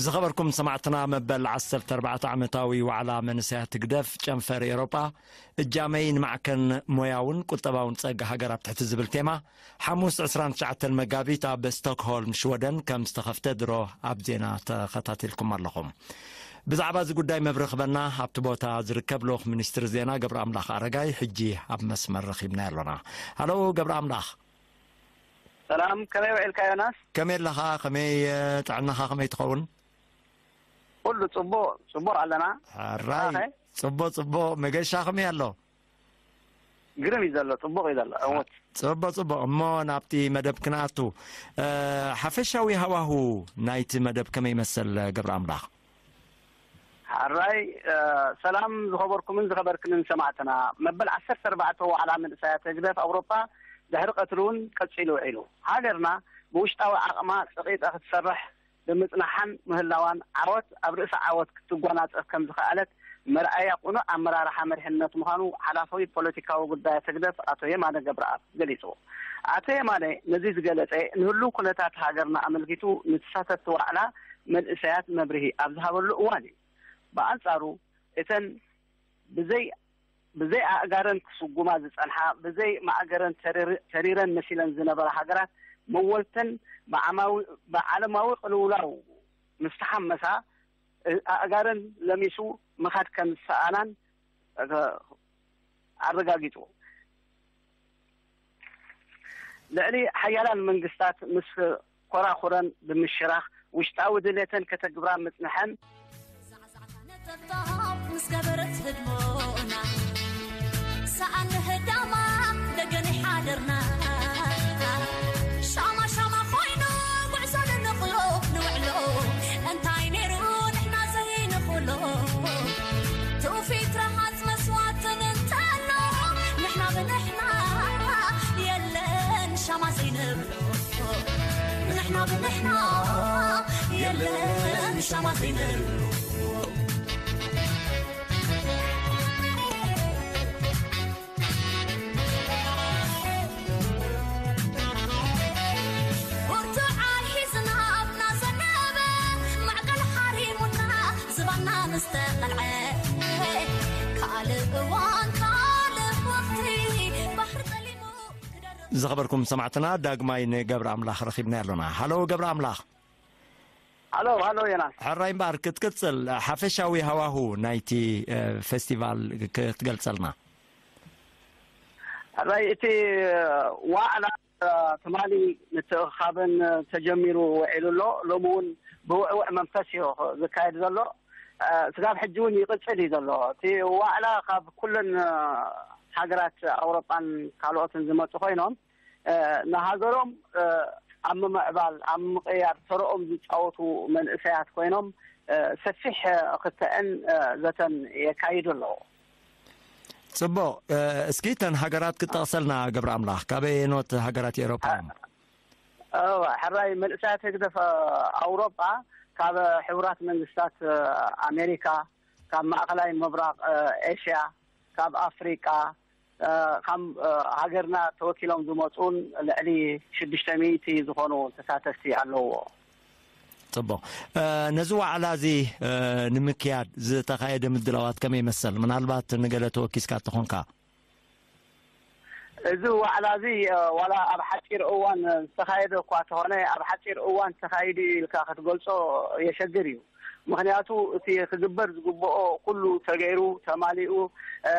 ዝኸበርኩም ሰማዕትና፣ መበል ዓሰርተ ኣርባዕተ ዓመታዊ ዋዕላ መንእሰያት ህግደፍ ጨንፈር ኤውሮጳ፣ እጃመይ ንማዕከን ሞያውን ቁጠባውን ጸጋ ሃገር ኣብ ትሕቲ ዝብል ቴማ፣ ሓሙስ ዕስራን ትሽዓተን መጋቢት ኣብ ስቶክሆልም ሽወደን ከም ዝተኸፍተ ድሮ ኣብ ዜና ተኸታቲልኩም ኣለኹም። ብዛዕባ እዚ ጉዳይ መብርህ ክበና ኣብቲ ቦታ ዝርከብ ልኡኽ ሚኒስትሪ ዜና ገብረ ኣምላኽ ኣረጋይ ሕጂ ኣብ መስመር ረኺብናዮ ኣሎና። ሃሎ ገብረ ኣምላኽ። ሰላም፣ ከመይ ውዒልካ ዮናስ? ከመይ ኣለኻ? ከመይ፣ እ፣ ጥዕናኻ ከመይ ትኸውን? ኩሉ ጽቡቕ፣ ጽቡቕ ኣለና። ሕራይ፣ ኣኸ? ጽቡቕ፣ ጽቡቕ። መገሻ ከመይ ኣሎ? ግርም እዩ ዘሎ፣ ጽቡቕ እዩ ዘሎ። እወት። ጽቡቕ፣ ጽቡቕ። እሞ ናብቲ መደብ ክንኣቱ። እ፣ ሓፈሻዊ ሃዋሁ ናይቲ መደብ ከመይ ይመስል ገብረ ኣምላኽ? ሕራይ፣ እ፣ ሰላም ዝኸበርኩምን ዝኸበርክንን ሰማዕትና። መበል ዓሰርተ ኣርባዕተ ዋዕላ መንእሰያት ህግደፍ ኣውሮፓ ድሕሪ ቀትሪ እውን ቀጺሉ ውዒሉ። ሃገርና ብውሽጣዊ ዓቕማ ጸቒጣ ክትሰርሕ ብምጽናሓን ምህላዋን ዓወት ኣብ ርእሲ ዓወት ክትጓናጸፍ ከም ዝኸኣለት መርኣያ ቅኑዕ ኣመራርሓ መሪሕነት ምዃኑ ሓላፊ ፖለቲካዊ ጉዳያት ህግደፍ ኣቶ የማነ ገብረኣብ ገሊጹ። ኣቶ የማነ ነዚ ዝገለጸ ንህሉው ኩነታት ሃገርና ኣመልኪቱ ንተሳተፍቲ ዋዕላ መንእሰያት መብርሂ ኣብ ዝሃበሉ እዋን እዩ። ብኣንጻሩ እተን ብዘይ ብዘይ ኣእጋረን ክስጉማ ዝጸንሓ፣ ብዘይ ማእገረን ተሪር-፣ ተሪረን መሲለን ዝነበራ ሃገራት መወልተን ብዓማዊ-፣ ብዓለማዊ ቅልውላው ምስ ተሓመሳ፣ እ-፣ ኣእጋረን ለሚሱ ምኻድ ከም ዝሰኣናን፣ እ-፣ ኣረጋጊጹ። ልዕሊ ሓያላን መንግስታት ምስ ኮራኹረን ብምሽራኽ ውሽጣዊ ድሌተን ከተግብራ ምጽንሐን። ዛዕዛዕታ ነጠብጣብ ምስ ገበረት ህድሞና፣ ሰኣን ንህዳማ ደገን ይሓደርና። ሻማ ሻማ ኮይኑ ጉዕዞ ንንቕሎ ንውዕሎ፣ እንታይ ነይሩ ንሕና ዘይንኽሎ? ትውፊት ረሃጽ መስዋእትን እንተሎ፣ ንሕና ብንሕና የለን ሻማ ዘይንብሎ። ንሕና ብንሕና የለን ሻማ ዘይንብሎ። ብርቱዓን ሒዝና ኣብና ዘነበ፣ ማዕቀል ሓሪሙና ዝባና ምስ ተቐልዐ፣ ካልእ እዋን ካልእ ወቕቲ፣ ባሕሪ ጠሊሙ ክደርቕ። ዝኸበርኩም ሰማዕትና፣ ዳግማይ ንገብረ ኣምላኽ ረኺብናዮ ኣሎና። ሃሎ ገብረ ኣምላኽ። ሃሎ፣ ሃሎ ዮናስ። ሕራይ እምበኣር፣ ክትቅጽል ሓፈሻዊ ሃዋሁ ናይቲ፣ እ፣ ፌስቲቫል ክትገልጸልና። ሕራይ፣ እቲ ዋዕላ፣ እ፣ ትማሊ ምትእኻብን ተጀሚሩ ውዒሉ ኣሎ። ሎሚ እውን ብውዕውዕ መንፈስ እዩ ዝካየድ ዘሎ። እ፣ ስጋብ ሕጂ እውን ይቕጽል እዩ ዘሎ። እቲ ዋዕላ ካብ ኩለን፣ እ፣ ሃገራት ኣውሮጳን ካልኦትን ዝመጹ ኮይኖም፣ እ፣ ንሃገሮም፣ እ፣ ኣብ ምምዕባል፣ ኣብ ምቕያር ተረኦም ዝጻወቱ መንእሰያት ኮይኖም፣ እ፣ ሰፊሕ፣ እ፣ ክትዕን፣ እ፣ ዘተን የካይዱ ኣለዉ። ጽቡቕ። እ፣ እስኪ እተን ሃገራት ክጠቕሰልና ገብረ ኣምላኽ፣ ካበየኖት ሃገራት ኤውሮጳ እዮም? እወ፣ ሕራይ መንእሰያት ህግደፍ፣ እ፣ ኣውሮጳ ካብ ሕቡራት መንግስታት፣ እ፣ ኣሜሪካ፣ ካብ ማእከላይ ምብራቕ፣ እ፣ ኤሽያ፣ ካብ ኣፍሪቃ፣ እ፣ ካብ፣ እ፣ ሃገርና ተወኪሎም ዝመጹን ልዕሊ ሽዱሽተ ሚእቲ ዝኾኑ ተሳተፍቲ ኣለውዎ። ጽቡቕ። እ፣ ነዚ ዋዕላ እዚ፣ እ፣ ንምክያድ ዝተኻየደ ምድላዋት ከመይ ይመሰል? ምናልባት ንገለ ተወኪስካ ተኾንካ። እዚ ዋዕላ እዚ፣ እ፣ ዋላ ኣብ ሓጺር እዋን ዝተኻየደ እኳ ተኾነ፣ ኣብ ሓጺር እዋን ተኻይዱ ኢልካ ክትገልጾ የሸግር እዩ። ምኽንያቱ እቲ ክግበር ዝግብኦ ኩሉ ተገይሩ፣ ተማሊኡ፣ እ፣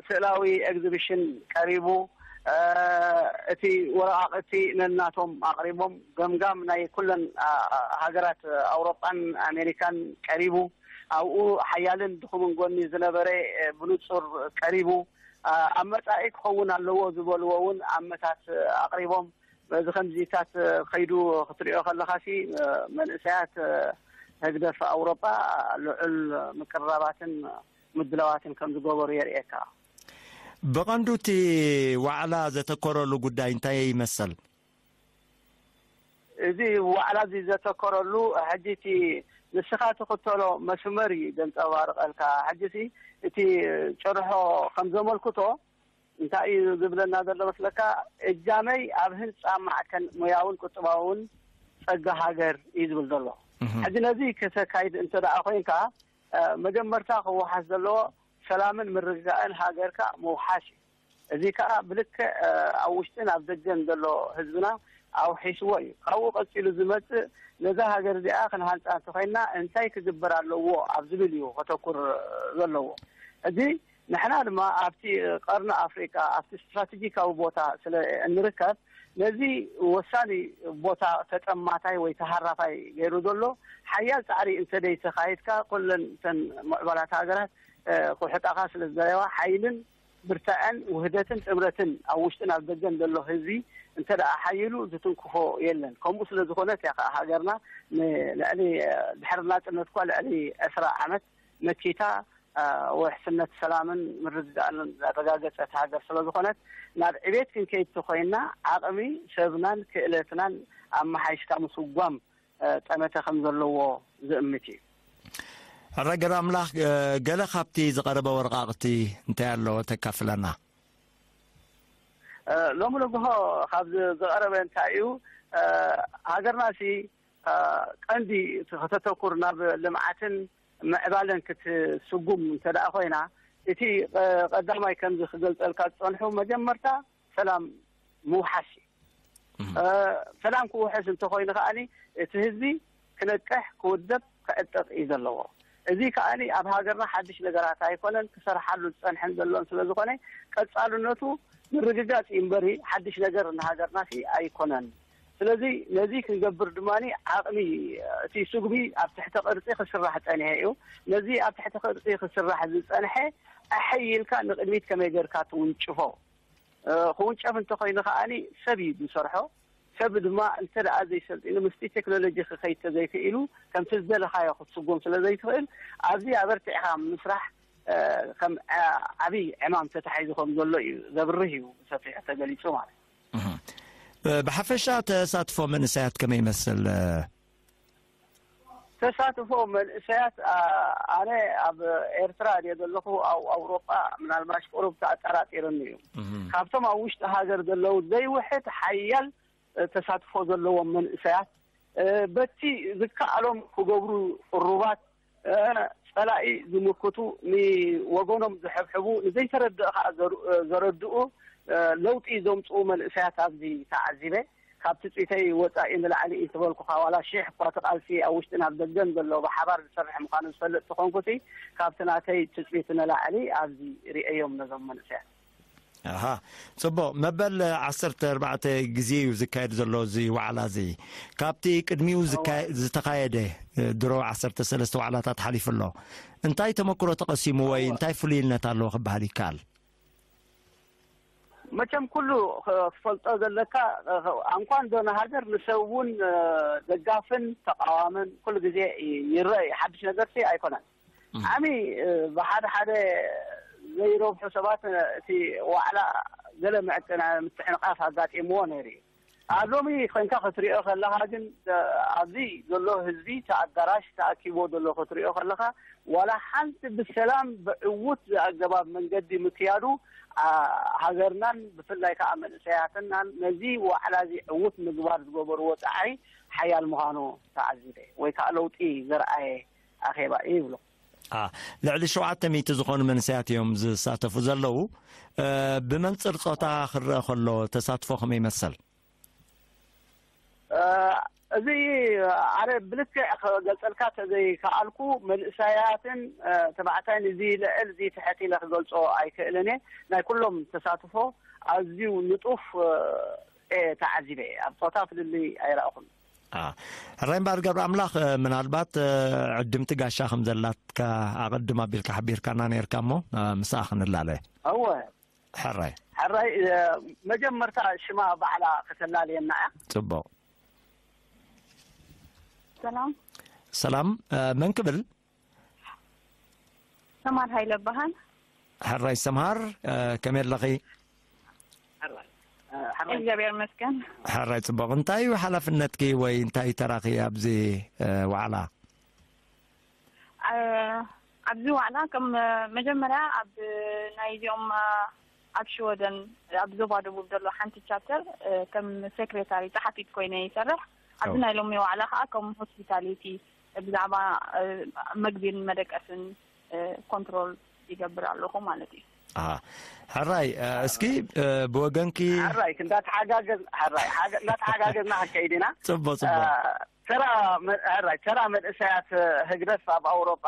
ስእላዊ ኤግዚቢሽን ቀሪቡ፣ እ፣ እቲ ወረቓቕቲ ነናቶም ኣቕሪቦም፣ ገምጋም ናይ ኩለን፣ ኣ፣ ሃገራት ኣውሮጳን ኣሜሪካን ቀሪቡ፣ ኣብኡ ሓያልን ድኹምን ጎኒ ዝነበረ፣ እ፣ ብንጹር ቀሪቡ፣ ኣ፣ ኣብ መጻኢ ክኸውን ኣለዎ ዝበልዎ እውን ኣመታት ኣቕሪቦም፣ በዚ ከምዚታት ከይዱ ክትሪኦ ከለኻሲ፣ መንእሰያት ህግደፍ ኣውሮጳ ልዑል ምቅርራባትን ምድላዋትን ከም ዝገበሩ የርእየካ። ብቐንዱ እቲ ዋዕላ ዘተኮረሉ ጉዳይ እንታይ ይመሰል? እዚ ዋዕላ እዚ ዘተኮረሉ፣ ሕጂ እቲ ንስኻ ትኽተሎ መስመር እዩ ዘንጸባርቐልካ። ሕጂ እቲ፣ እቲ ጭርሖ ከም ዘመልክቶ፣ እንታይ እዩ ዝብለና ዘሎ መስለካ? እጃመይ ኣብ ህንጻ ማዕከን ሞያውን ቁጠባውን ጸጋ ሃገር እዩ ዝብል ዘሎ። ሕዚ ነዚ ከተካይድ እንተ ደኣ ኮይንካ መጀመርታ ክወሓስ ዘለዎ ሰላምን ምርግጋእን ሃገርካ ምውሓስ እዩ። እዚ ከዓ ብልክዕ ኣብ ውሽጥን ኣብ ደገን ዘሎ ህዝብና ኣውሒስዎ እዩ። ካብኡ ቀፂሉ ዝመፅእ ነዛ ሃገር እዚኣ ክንሃንፃ እንተኮይንና እንታይ ክግበር ኣለዎ ኣብ ዝብል እዩ ከተኩር ዘለዎ። ሕዚ ንሕና ድማ ኣብቲ ቀርኒ ኣፍሪቃ ኣብቲ ስትራቴጂካዊ ቦታ ስለ እንርከብ ነዚ ወሳኒ ቦታ ተጠማታይ ወይ ተሃራፋይ ገይሩ ዘሎ ሓያል ፃዕሪ እንተደይ ተካይድካ ኩለን እተን ምዕባላት ሃገራት ክሕጣኻ ስለ ዝደለዋ ሓይልን ብርትዐን ውህደትን ጥምረትን ኣብ ውሽጥን ኣብ ደገን ዘሎ ህዝቢ እንተ ደኣ ሓይሉ ዝትንክፎ የለን። ከምኡ ስለ ዝኾነት እያ ከዓ ሃገርና ንልዕሊ ድሕሪ ናፅነት እኳ ልዕሊ ዕስራ ዓመት መኪታ ውሕስነት ሰላምን ምርግጋእን ዘረጋገፀት ሃገር ስለ ዝኾነት ናብ ዕቤት ክንከይድ ተኮይንና ዓቕሚ ሰብናን ክእለትናን ኣመሓይሽካ ምስጓም ጠመተ ከም ዘለዎ ዝእምት እዩ። ሕረ ገረ ኣምላኽ ገለ ካብቲ ዝቐረበ ወረቓቕቲ እንታይ ኣሎ ተካፍለና? ሎሚ ንግሆ ካብ ዝቐረበ እንታይ እዩ ሃገርና ሲ ቀንዲ ከተተኩር ናብ ልምዓትን ምዕባለን ክትስጉም እንተ ደኣ ኮይና እቲ ቀዳማይ ከምዚ ክገልጸልካ ዝጸንሑ መጀመርታ ሰላም ምውሓስ እዩ። ሰላም ክውሕስ እንተኮይኑ ከዓኒ እቲ ህዝቢ ክነቅሕ ክውደብ ክዕጠቅ እዩ ዘለዎ። እዚ ከዓኒ ኣብ ሃገርና ሓድሽ ነገራት ኣይኮነን ክሰርሓሉ ዝጸንሐን ዘሎን ስለ ዝኾነ ቀጻልነቱ ምርግጋጽ እዩ እምበሪ ሓድሽ ነገር ንሃገርና ሲ ኣይኮነን። ስለዚ ነዚ ክንገብር ድማ ዓቕሚ እቲ ስጉሚ ኣብ ትሕተ ቅርጺ ክስራሕ ጸኒሐ እዩ። ነዚ ኣብ ትሕተ ቅርጺ ክስራሕ ዝጸንሐ ኣሐይልካ ንቅድሚት ከመይ ገርካ ትውንጭፎ ክውንጨፍ እንተኮይኑ ከዓኒ ሰብ እዩ ዝሰርሖ። ሰብ ድማ እንተ ደኣ ዘይሰልጢኑ ምስቲ ቴክኖሎጂ ክኸይድ ተዘይክኢሉ ከምቲ ዝደለኻዮ ክትስጎም ስለ ዘይትኽእል ኣብዚ ኣበርቲዕኻ ምስራሕ ከም ዓብይ ዕማም ተታሒዙ ከም ዘሎ እዩ ዘብርህ እዩ ብሰፊሑ ተገሊፁ ማለት እዩ። ብሓፈሻ ተሳትፎ መንእሰያት ከመይ ይመስል? ተሳትፎ መንእሰያት ኣነ ኣብ ኤርትራ እየ ዘለኹ ኣብ ኣውሮጳ ምናልባሽ ቁሩብ ተኣጠራጢርኒ እዩ። ካብቶም ኣብ ውሽጢ ሃገር ዘለዉ ዘይውሕድ ሓያል ተሳትፎ ዘለዎም መንእሰያት በቲ ዝከኣሎም ክገብሩ ቅሩባት ጸላኢ ዝምክቱ ንወገኖም ዝሕብሕቡ ንዘይተረድእ ከዓ ዘረድኡ ለውጢ ዘምፅኡ መንእሰያት ኣብዚ ተዓዚበ። ካብ ትፅቢተይ ወፃኢ ንላዕሊ እዩ ዝበልኩኻ ዋላ ሺሕ እኳ እቲ ቃልሲ ኣብ ውሽጥን ኣብ ደገን ዘሎ ብሓባር ዝሰርሕ ምዃኑ ዝፈልጥ ተኾንኩሲ ካብቲ ናተይ ትፅቢት ንላዕሊ ኣብዚ ርእየዮም ነዞም መንእሰያት። ኣሃ ጽቡቕ። መበል ዓሰርተ ኣርባዕተ ግዜ እዩ ዝካየድ ዘሎ እዚ ዋዕላ እዚ። ካብቲ ቅድሚኡ ዝተኻየደ ድሮ ዓሰርተ ሰለስተ ዋዕላታት ሓሊፉ ኣሎ። እንታይ ተመክሮ ተቐሲሙ ወይ እንታይ ፍሉይነት ኣለዎ ክበሃል ይከኣል? መቸም ኩሉ ክፈልጦ ዘለካ ኣንኳን ዶ ንሃገር ንሰብ እውን ደጋፍን ተቃዋምን ኩሉ ግዜ ይረአ ሓድሽ ነገር ሲ ኣይኮነን። ዓሚ ብሓደ ሓደ ዘይረብሑ ሰባት እቲ ዋዕላ ገለ ምዕቅና ምትሕንቃፍ ኣጋጢምዎ ነይሩ እዩ። ኣብ ሎሚ ኮይንካ ክትሪኦ ከለካ ግን ኣብዚ ዘሎ ህዝቢ እቲ ኣዳራሽ ተኣኪቦ ዘሎ ክትሪኦ ከለካ ዋላ ሓንቲ ብሰላም ብዕዉት ኣገባብ መንገዲ ምክያዱ ሃገርናን ብፍላይ ከዓ መንእሰያትናን ነዚ ዋዕላ እዚ ዕዉት ምግባር ዝገበርዎ ፃዕሪ ሓያል ምዃኑ ተዓዚበ ወይ ከዓ ለውጢ ዘርኣየ ኣኼባ እዩ ይብሎ። ልዕሊ ሸውዓተ ሚእቲ ዝኾኑ መንእሰያት እዮም ዝሳተፉ ዘለዉ። ብመንፅር ፆታ ክረአ ከሎ ተሳትፎ ከመይ ይመሰል? እዚ ኣነ ብልክዕ ክገልፀልካ ተዘይከኣልኩ መንእሰያትን ተባዕታይን እዚ ልዕል እዚ ትሕት ኢለ ክገልፆ ኣይክእልን እየ። ናይ ኩሎም ተሳትፎ ኣዝዩ ንጡፍ እየ ተዓዚበ እየ። ኣብ ፆታ ፍልልይ ኣይረኣኹን። ሕራይ እምበኣር ገብረ ኣምላኽ ምናልባት ዕድምቲ ጋሻ ከም ዘላትካ ኣቐድም ኣቢልካ ሓቢርካና ነርካ እሞ ምስኣ ክንላለ። እወ ሕራይ ሕራይ መጀመርታ ሽማ ባዕላ ከተላልየና እያ። ጽቡቕ። ሰላም ሰላም መን ክብል? ሰማር ሃይለ በሃል። ሕራይ ሰምሃር ከመይ ኣለኺ? እግዚኣብሔር ይመስገን። ሕራይ ጽቡቕ። እንታይ እዩ ሓላፍነትኪ ወይ እንታይ ተራኺ ኣብዚ ዋዕላ? ኣብዚ ዋዕላ ከም መጀመርያ ኣብ ናይ እዚኦም ኣብ ሽወደን ኣብ ዞባ ደቡብ ዘሎ ሓንቲ ቻፕተር ከም ሴክሬታሪ ጸሓፊት ኮይነ ይሰርሕ። ኣብዚ ናይ ሎሚ ዋዕላ ከዓ ከም ሆስፒታሊቲ ብዛዕባ መግቢን መደቀስን ኮንትሮል ይገብር ኣለኹ ማለት እዩ። ሕራይ እስኪ ብወገንኪ ሕራይ እንዳተሓጋገዝ ሕራይ እንዳተሓጋገዝና ክንከይድ ኢና። ጽቡቅ ጽቡቅ። ተራ ሕራይ ተራ መንእሰያት ህግደፍ ኣብ ኣውሮጳ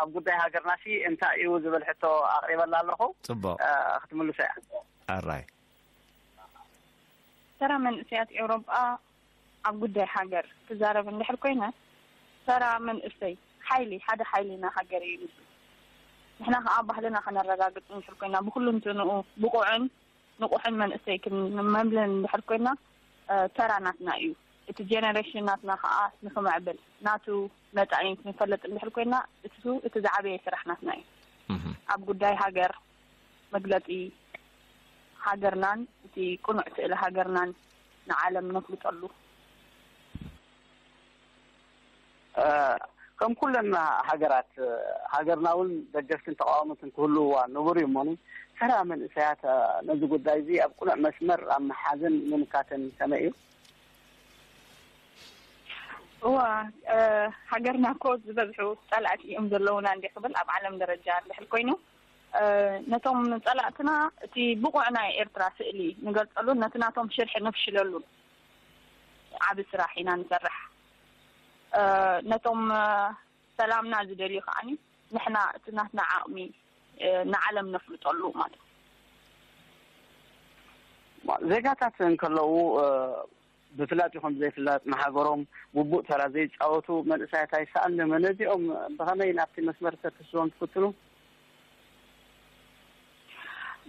ኣብ ጉዳይ ሃገርና ሲ እንታይ እዩ ዝብል ሕቶ ኣቕሪበላ ኣለኹ። ጽቡቅ። ክትምልሶ እያ። ሕራይ ተራ መንእሰያት ኤውሮጳ ኣብ ጉዳይ ሃገር ክዛረብ እንድሕር ኮይነ ተራ መንእሰይ ሓይሊ ሓደ ሓይሊ ና ሃገር እዩ። ንሱ ንሕና ከዓ ባህልና ከነረጋግጽ እንድሕር ኮይና ብኩሉ እንትንኡ ብቁዕን ንቑሕን መንእሰይ ክንመብልን እንድሕር ኮይና ተራ ናትና እዩ። እቲ ጀነሬሽን ናትና ከዓ ንክምዕብል ናቱ መጻኢ ክንፈልጥ እንድሕር ኮይና እሱ እቲ ዝዓበየ ስራሕ ናትና እዩ። ኣብ ጉዳይ ሃገር መግለጺ ሃገርናን እቲ ቅኑዕ ስእሊ ሃገርናን ንዓለም ነፍልጠሉ። ከም ኩለን ሃገራት ሃገርና እውን ደገፍትን ተቃወምትን ክህልውዋ ንቡር እዩ። እሞኒ ሰራ መንእሰያት ነዚ ጉዳይ እዚ ኣብ ቅኑዕ መስመር ኣብ መሓዝን ምምካትን ከመይ እዩ? እዋ ሃገርና እኮ ዝበዝሑ ጸላእቲ እዮም ዘለውና እንዲ ክብል ኣብ ዓለም ደረጃ እንድሕር ኮይኑ ነቶም ጸላእትና እቲ ብቑዕ ናይ ኤርትራ ስእሊ ንገልጸሉን ነቲ ናቶም ሽርሒ ነፍሽለሉን ዓቢ ስራሕ ኢና ንሰርሕ። ነቶም ሰላምና ዝደልዩ ከዓኒ ንሕና እቲ ናትና ዓቕሚ ንዓለም ነፍልጠሉ ማለት እዩ። ዜጋታት እንከለዉ ብፍላጥ ይኹን ብዘይፍላጥ ንሃገሮም ግቡእ ተራ ዘይጻወቱ መንእሰያት ኣይሰኣንን። ነዚኦም ብኸመይ ናብቲ መስመር ተትስዎም ትፍትኑ?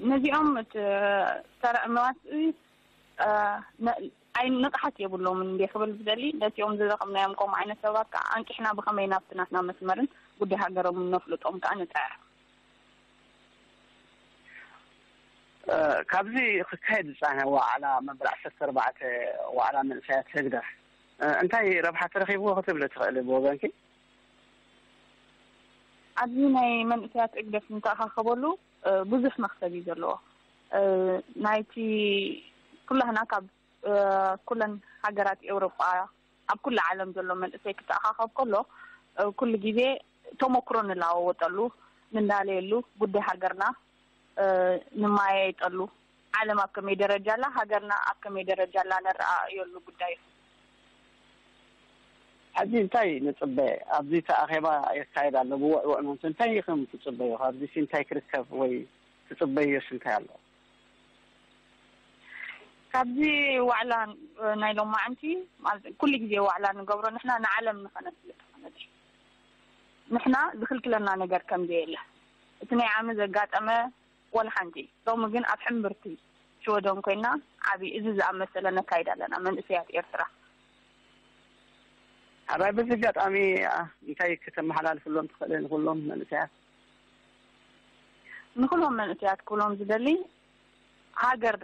ነዚኦም እቲ ተራ መዋፅኢ ኣይ ንቕሓት የብሎምን እንዲ ክብል ዝደሊ ነቲኦም ዝረኸብናዮም ከምኡ ዓይነት ሰባት ከዓ ኣንቂሕና ብኸመይ ናብቲ ናትና መስመርን ጉዳይ ሃገሮምን ነፍልጦም ከዓ ንፅዕር። ካብዚ ክካየድ ዝፀንሐ ዋዕላ መበል ዓሰርተ ኣርባዕተ ዋዕላ መንእሰያት ህግደፍ እንታይ ረብሓ ተረኺብዎ ክትብሊ ትኽእሊ ብወገንኪ? ኣብዚ ናይ መንእሰያት ህግደፍ ንተኣኻኸበሉ ብዙሕ መኽሰብ እዩ ዘለዎ። ናይቲ ኩላህና ካብ ኩለን ሃገራት ኤውሮጳ ኣብ ኩሉ ዓለም ዘሎ መንእሰይ ክተኣኻኸብ ከሎ ኩሉ ግዜ ተመክሮ ንለዋወጠሉ፣ ንላለየሉ፣ ጉዳይ ሃገርና ንመያየጠሉ፣ ዓለም ኣብ ከመይ ደረጃ ኣላ፣ ሃገርና ኣብ ከመይ ደረጃ ኣላ ነረኣእየሉ ጉዳይ እዩ። ሕጂ እንታይ ንፅበ? ኣብዚ እቲ ኣኼባ ይካየድ ኣሎ ብውዕውዕ መንፈስ እንታይ ኢኹም ትፅበዩ? ካብዚ እንታይ ክርከብ ወይ ትፅበዩስ እንታይ ኣሎ? ካብዚ ዋዕላ ናይ ሎማዓንቲ ኩሉ ግዜ ዋዕላ ንገብሮ ንሕና ንዓለም ንኸነፍልጥ ማለት እዩ። ንሕና ዝኽልክለና ነገር ከም ዘየለ እቲ ናይ ዓሚ ዘጋጠመ ወላ ሓንቲ ሎሚ ግን ኣብ ሕምብርቲ ሽወደን ኮይና ዓቢ እዚ ዝኣመሰለ ነካይድ ኣለና መንእሰያት ኤርትራ። ኣባይ በዚ ኣጋጣሚ እንታይ ከተመሓላልፍሎም ትኽእሊ ንኩሎም መንእሰያት? ንኩሎም መንእሰያት ክብሎም ዝደሊ ሃገር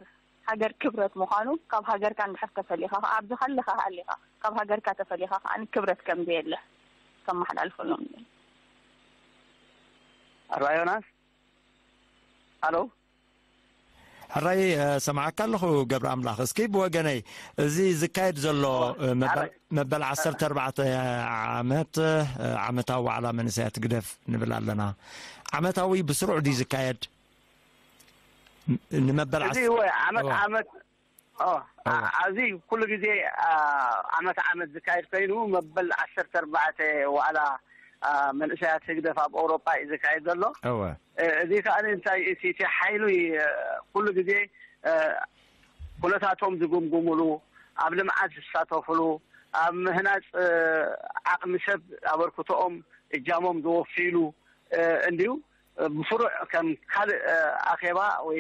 ሃገር ክብረት ምዃኑ ካብ ሃገርካ እንድሕር ተፈሊኻ ከዓ ኣብዚ ካለኻ ሃሊኻ ካብ ሃገርካ ተፈሊኻ ከዓ ክብረት ከም ዘየለ ከመሓላልፈሎም። ኣራ ዮናስ ኣሎ። ሕራይ ሰማዓካ ኣለኹ ገብረ ኣምላኽ። እስኪ ብወገነይ እዚ ዝካየድ ዘሎ መበል ዓሰርተ ኣርባዕተ ዓመት ዓመታዊ ዋዕላ መንእሰያት ግደፍ ንብል ኣለና። ዓመታዊ ብስሩዕ ድዩ ዝካየድ? ንመበል እዚ ዓመት ዓመት ኣዚ ኩሉ ግዜ ዓመት ዓመት ዝካየድ ኮይኑ መበል ዓሰርተ ኣርባዕተ ዋዕላ መንእሰያት ህግደፍ ኣብ ኣውሮጳ እዩ ዝካየድ ዘሎ። እዚ ከዓ እንታይ እቲ ሓይሉ ኩሉ ግዜ ኩነታቶም ዝግምግምሉ፣ ኣብ ልምዓት ዝሳተፍሉ፣ ኣብ ምህናፅ ዓቕሚ ሰብ ኣበርክቶኦም እጃሞም ዝወፍይሉ እንዲዩ። ብፍሩዕ ከም ካልእ ኣኼባ ወይ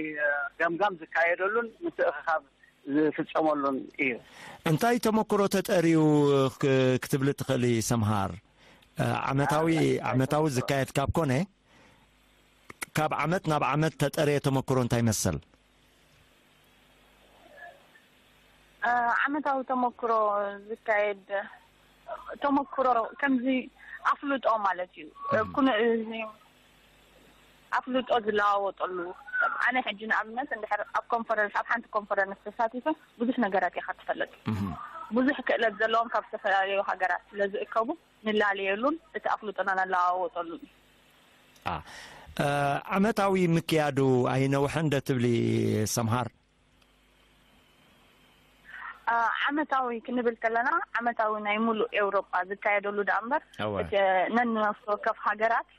ገምጋም ዝካየደሉን ምትእኽኻብ ዝፍፀመሉን እዩ። እንታይ ተመክሮ ተጠርዩ ክትብሊ ትኽእሊ ሰምሃር? ዓመታዊ ዓመታዊ ዝካየድ ካብ ኮነ ካብ ዓመት ናብ ዓመት ተጠርየ ተመክሮ እንታይ ይመስል? ዓመታዊ ተመክሮ ዝካየድ ተመክሮ ከምዚ ኣፍልጦ ማለት እዩ። ኩነ ኣፍልጦ ዝለዋወጠሉ። ኣነ ሕጂ ንኣብነት እንድሕር ኣብ ኮንፈረንስ ኣብ ሓንቲ ኮንፈረንስ ተሳቲፈ ብዙሕ ነገራት ኢኻ ትፈልጥ። ብዙሕ ክእለት ዘለዎም ካብ ዝተፈላለዩ ሃገራት ስለ ዝእከቡ ንላለየሉን እቲ ኣፍልጦና ነለዋወጠሉን እዩ። አ፣ እ፣ ዓመታዊ ምክያዱ ኣይነውሐ እንደ ትብሊ ሰምሃር? እ፣ ዓመታዊ ክንብል ከለና፣ ዓመታዊ ናይ ሙሉእ ኤውሮጳ ዝካየደሉ ደኣ እምበር፣ እወ። እቲ ነንነፍሲ ወከፍ ሃገራት፣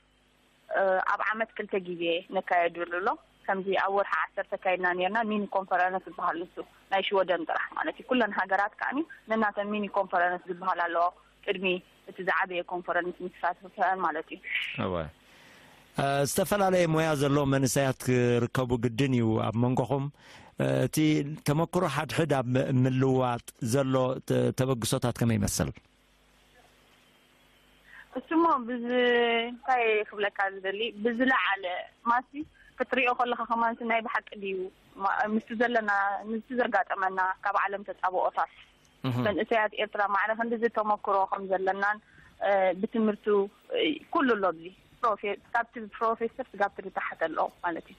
እ፣ ኣብ ዓመት ክልተ ግዜ ነካየደሉ ኣሎ። ከምዚ ኣብ ወርሒ ዓሰርተ ካይድና ነርና፣ ሚኒ ኮንፈረንስ ዝበሃል ንሱ፣ ናይ ሽወደን ጥራሕ ማለት እዩ። ኩለን ሃገራት ከኣኒ ነናተን ሚኒ ኮንፈረንስ ዝበሃል ኣለዎ፣ ቅድሚ እቲ ዝዓበየ ኮንፈረንስ ንክሳተፈን ማለት እዩ። እወ። እ፣ ዝተፈላለየ ሞያ ዘለዎም መንእሰያት ክርከቡ ግድን እዩ ኣብ መንጎኹም። እ፣ እቲ ተመክሮ ሓድሕድ ኣብ ም-፣ ምልውዋጥ ዘሎ ተ-፣ ተበግሶታት ከመይ ይመስል? እሱሞ ብዝ-፣ እንታይ ክብለካ ዝደሊ፣ ብዝለዓለ ማሲ ክትሪኦ ከለኻ ከማን ናይ ብሓቂ ድዩ ማ-፣ ምስቲ ዘለና፣ ምስቲ ዘጋጠመና ካብ ዓለም ተጻብኦታት እህ። መንእሰያት ኤርትራ ማዕረ ክንድዚ ተመክሮ ከም ዘለናን፣ እ፣ ብትምህርቱ፣ እ፣ ኩሉ ኣሎ ኣብዚ። ፕሮፌ-፣ ካብቲ ፕሮፌሰር ስጋብ ትሪ ታሕቲ ኣሎ ማለት እዩ።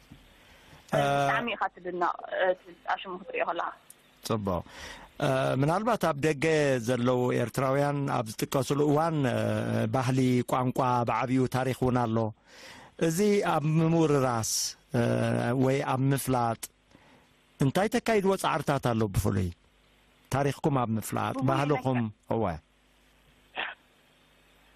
እ፣ ብጣዕሚ ኢኻ ትድነቕ፣ እ፣ ኣሽሙ ክትሪኦ ከለኻ። ጽቡቕ። እ፣ ምናልባት ኣብ ደገ ዘለዉ ኤርትራውያን ኣብ ዝጥቀሱሉ እዋን፣ እ፣ ባህሊ፣ ቋንቋ፣ ብዓብዩ ታሪኽ እውን ኣሎ። እዚ ኣብ ምውርራስ፣ እ፣ ወይ ኣብ ምፍላጥ እንታይ ተካይድዎ ጻዕርታት ኣሎ ብፍሉይ? ታሪኽኩም ኣብ ምፍላጥ፣ ብፍሉይ ባህልኹም፣ እወ።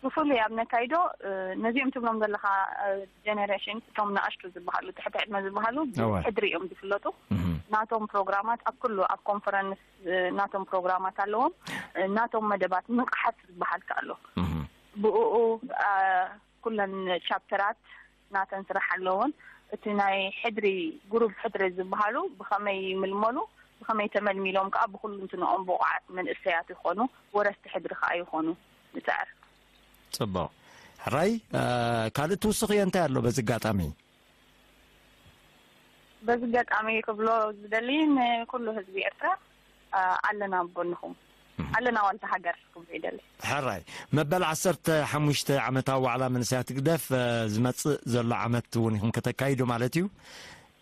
ብፍሉይ ኣብ ነካይዶ፣ እ፣ ነዚኦም ትብሎም ዘለኻ፣ እ፣ ጀነሬሽን፣ እቶም ንኣሽቱ ዝበሃሉ፣ ትሕቲ ዕድመ ዝበሃሉ፣ እወ። ብሕድሪ እዮም ዝፍለጡ። እህ። ናቶም ፕሮግራማት ኣብ ኩሉ፣ ኣብ ኮንፈረንስ፣ እ፣ ናቶም ፕሮግራማት ኣለዎም። እ፣ ናቶም መደባት ንቕሓት ዝበሃል ከ ኣሎ። እህ። ብእኡ፣ እ፣ ኩለን ቻፕተራት ናተን ስራሕ ኣለዎን። እቲ ናይ ሕድሪ፣ ጉሩብ ሕድሪ ዝበሃሉ ብኸመይ ይምልመሉ፣ ብኸመይ ተመልሚሎም ከኣ ብኹሉ እንትንኦም ብቑዓት መንእሰያት ይኾኑ፣ ወረስቲ ሕድሪ ከኣ ይኾኑ ንጽዕር። ጽቡቕ። ሕራይ፣ እ፣ ካልእ ትውስኽዮ እንታይ ኣሎ በዚ ኣጋጣሚ? በዚ ኣጋጣሚ ክብሎ ዝደሊ ንኩሉ ህዝቢ ኤርትራ፣ እ፣ ኣለና ኣብ ጎንኹም። እህ። ኣለና ዋልታ ሃገር ክብሎ ይደሊ። ሕራይ፣ መበል ዓሰርተ ሓሙሽተ ዓመታዊ ዋዕላ መንእሰያት ህግደፍ፣ እ፣ ዝመጽእ ዘሎ ዓመት እውን ኢኹም ከተካይዱ ማለት እዩ።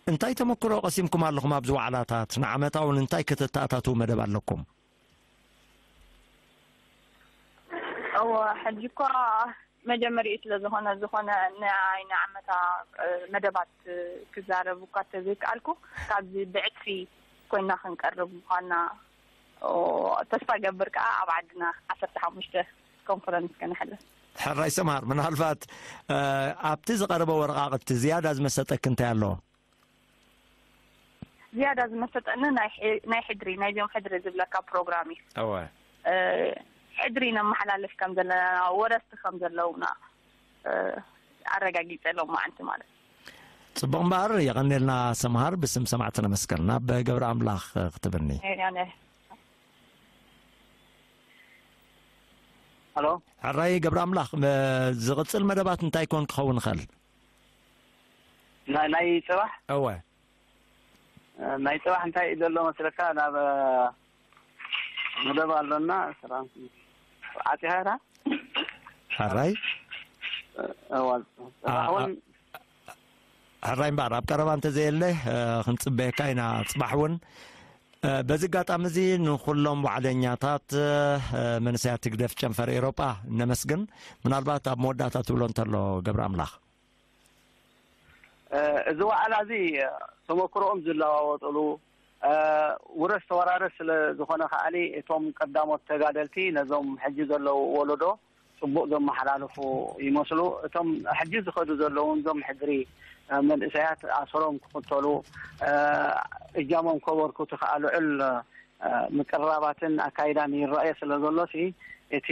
እንታይ ተመክሮ ቀሲምኩም ኣለኹም ኣብዚ ዋዕላታት? ንዓመታውን እንታይ ከተተኣታትዉ መደብ ኣለኩም? እወ፣ ሕጂ እኳ መጀመሪኡ ስለ ዝኾነ፣ ዝኾነ ናይ፣ ናይ ዓመታ፣ እ፣ መደባት፣ እ፣ ክዛረብ እኳ እንተዘይከኣልኩ፣ ካብዚ ብዕጽፊ ኮይና ክንቀርብ ምዃንና፣ ኦ፣ ተስፋ ገብር ከኣ ኣብ ዓድና ዓሰርተ ሓሙሽተ ኮንፈረንስ ከነሕልፍ። ሕራይ ሰምሃር፣ ምናልባት፣ እ፣ ኣብቲ ዝቐረበ ወረቓቕቲ ዝያዳ ዝመሰጠኪ እንታይ ኣሎ? ዝያዳ ዝመሰጠኒ ናይ ሕ-፣ ናይ ሕድሪ፣ ናይዚኦም ሕድሪ ዝብለካ ፕሮግራም እዩ። እወ። እ፣ ሕድሪ ነመሓላልፍ ከም ዘለና፣ ወረስቲ ከም ዘለውና፣ እ፣ ኣረጋጊጸ ሎማዓንቲ ማለት እዩ። ጽቡቕ እምበኣር፣ የቐኔልና ሰምሃር፣ ብስም ሰማዕቲ ነመስገን። ናብ ገብረ ኣምላኽ ክትብኒ። የቐኔ። ሃሎ። ሕራይ ገብረ ኣምላኽ፣ መ-፣ ዝቕጽል መደባት እንታይ ኮን ክኸውን ይኽእል? ናይ፣ ናይ ጽባሕ? እወ። እ፣ ናይ ጽባሕ እንታይ እዩ ዘሎ መስለካ? ናብ፣ እ፣ መደብ ኣሎና፣ ሰላም። ዓጺኻ ኢኻ? ሕራይ? እ፣ እወ። አ-፣ ጽባሕ እውን አ-፣ ሕራይ እምበኣር፣ ኣብ ቀረባ እንተዘየለ፣ እ፣ ክንጽበየካ ኢና። ጽባሕ እውን፣ እ፣ በዚ ኣጋጣሚ እዚ ንኹሎም ዋዕለኛታት፣ እ፣ መንእሰያት ህግደፍ ጨንፈር ኤውሮጳ ነመስግን። ምናልባት ኣብ መወዳእታ ትብሎ እንተሎ ገብረ ኣምላኽ። እ፣ እዚ ዋዕላ እዚ፣ እ፣ ተመክሮኦም ዝለዋወጥሉ፣ እ፣ ውረስ ተወራረስ ስለ ዝኾነ ከኣኒ እቶም ቀዳሞት ተጋደልቲ ነዞም ሕጂ ዘለዉ ወለዶ ጽቡቕ ዘመሓላልፉ ይመስሉ። እቶም ሕጂ ዝኸዱ ዘለዉ እዞም ሕድሪ፣ እ፣ መንእሰያት ኣሰሮም ክኽተሉ፣ እ፣ እጃሞም ከበርክቱ ከኣ ልዑል፣ እ፣ ምቅርራባትን ኣካይዳን ይረኣዮ ስለ ዘሎሲ እቲ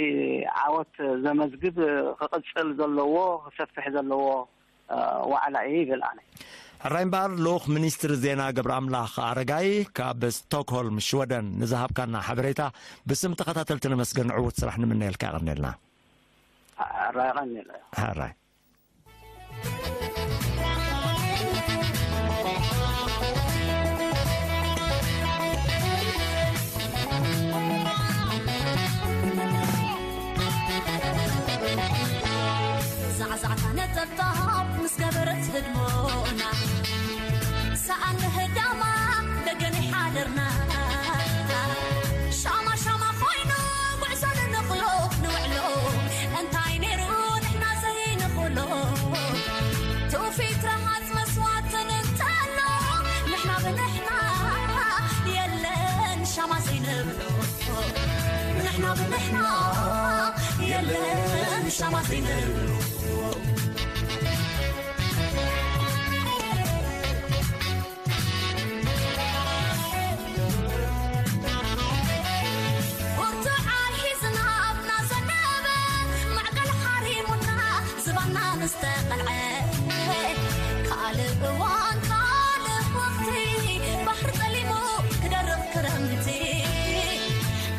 ዓወት ዘመዝግብ ክቕጽል ዘለዎ ክሰፍሕ ዘለዎ እ፣ ዋዕላ እዩ ይብል ኣነ። ሕራይ እምበኣር፣ ልኡኽ ሚኒስትሪ ዜና ገብረ ኣምላኽ ኣረጋይ ካብ ስቶክሆልም ሽወደን ንዝሃብካና ሓበሬታ ብስም ተኸታተልቲ ነመስገን። ዕዉት ስራሕ ንምነየልካ። የቐንየልና። ሕራይ የቐንየልና። ሕራይ። ዛዕዛዕታ ነጠብጣብ ምስ ገበረት ህድሞና፣ ሰኣን ንህዳማ ደገን ይሓደርና። ሻማ ሻማ ኮይኑ ጉዕዞ ንንቕሎ ንውዕሎ፣ እንታ ሻማ ዘይንብሉ። ብርቱዓን ሒዝና ኣብና ዘነበ፣ ማዕበል ሓሪሙና ዝባና ምስ ተቐልዐ፣ ካልእ እዋን ካልእ ወቕቲ፣ ባሕሪ ጸሊሙ ክደርቕ ክረምቲ፣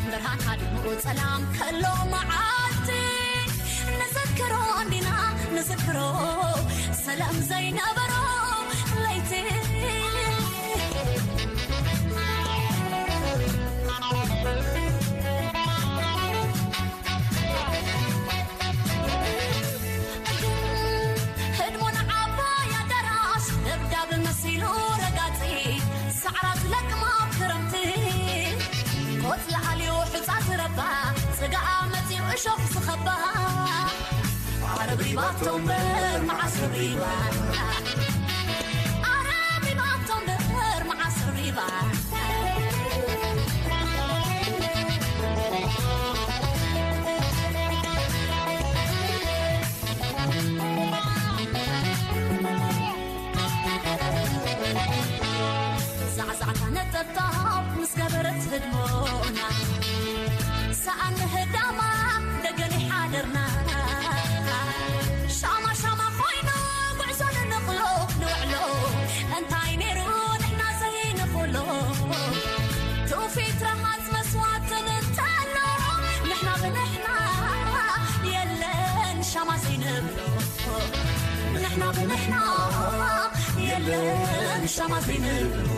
ብርሃን ሃዲሙ ጸላም ከሎ መዓልቲ፣ ንዘክሮ እንዲና ንዝክሮ፣ ሰላም ዘይነበሮ ለይቲ። ህድሞና ዓባይ ኣዳራሽ ደብዳብ መሲሉ ረጋጺ፣ ሳዕራ ዝለቅማ ኣብ ክረምቲ፣ ቆጽሊ ኣልዩ ሑጻ ዝረባ፣ ጽጋኣ መጺኡ እሾኽ ዝኸባ፣ ኣረብሪባቶ እምበር መዓስ ረብሪባ፣ ኣረብሪባቶ እምበር መዓስ ረብሪባ። ዛዕዛዕታ ነጠብጣብ ምስ ገበረት ህድሞና፣ ሰኣን ህዳማ ደገን ይሓደርና። ሻማ ሻማ ኮይኑ ጉዕዞ ንንቕሎ ንውዕሎ፣ እንታይ ነይሩ ንሕና ዘይንኽእሎ? ትውፊት ረሃጽ መስዋዕትን እንተሎ፣ ንሕና ብንሕና የለን ሻማ ዘይንብሎ። ንሕና ብንሕና የለን ሻማ ዘይንብሎ።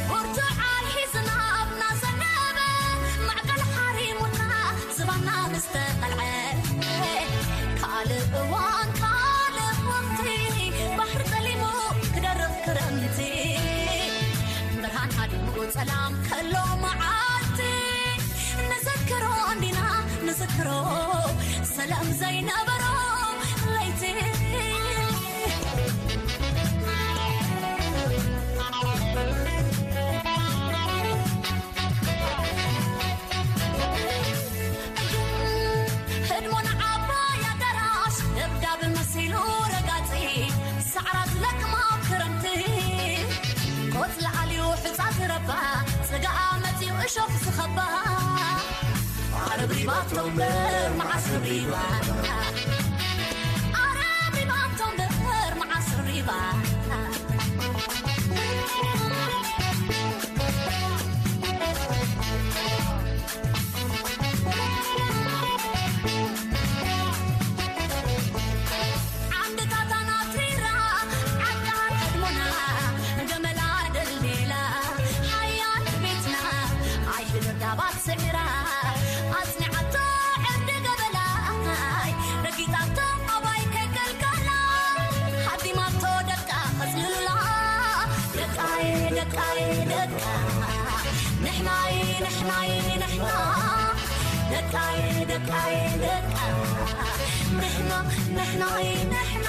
ብርቱዓን ሒዝና ኣብና ዘነበ፣ ማዕበል ሓሪሙና ዝባና ምስ ተቐልዐ፣ ካልእ እዋን ካልእ ወቕቲ፣ ባሕሪ ጸሊሙ ክደርቕ ክረምቲ፣ ብርሃን ሃዲሙ ጸላም ከሎ መዓልቲ፣ ንዘክሮ እንዲና ንዝክሮ፣ ሰላም ዘይነበሮ ለይቲ። ህድሞና ዓባይ ኣዳራሽ ደብዳብ መሲሉ ረጋጺ፣ ሳዕራ ዝለቅማ ኣብ ክረምቲ፣ ቆጽሊ ኣልዩ ሑጻ ዝረባ፣ ጽጋኣ መጺኡ እሾኽ ዝኸባ። ኣረብሪባቶ እምበር መዓስ ረብሪባ፣ ኣረብሪባቶ እምበር መዓስ ረብሪባ። ዓንድታታ ናትሪራ፣ ዓቃል ሕድሞና፣ ገመላ ደልዲላ፣ ሓያል ቤትና፣ ኣይሕደር ዳባት ስዒራ፣ ኣጽኒዓቶ ዕርዲ ገበላይ፣ ረጊጣቶ ኣባይ ከይከልከላ፣ ሃዲማቶ ደቃ ቐጽልላ፣ ደቃይ፣ ደቃይ፣ ደቃ፣ ንሕናይ፣ ንሕናይ፣ ንሕና፣ ደቃይ፣ ደቃይ፣ ደቃ፣ ንሕና፣ ንሕናይ፣ ንሕና።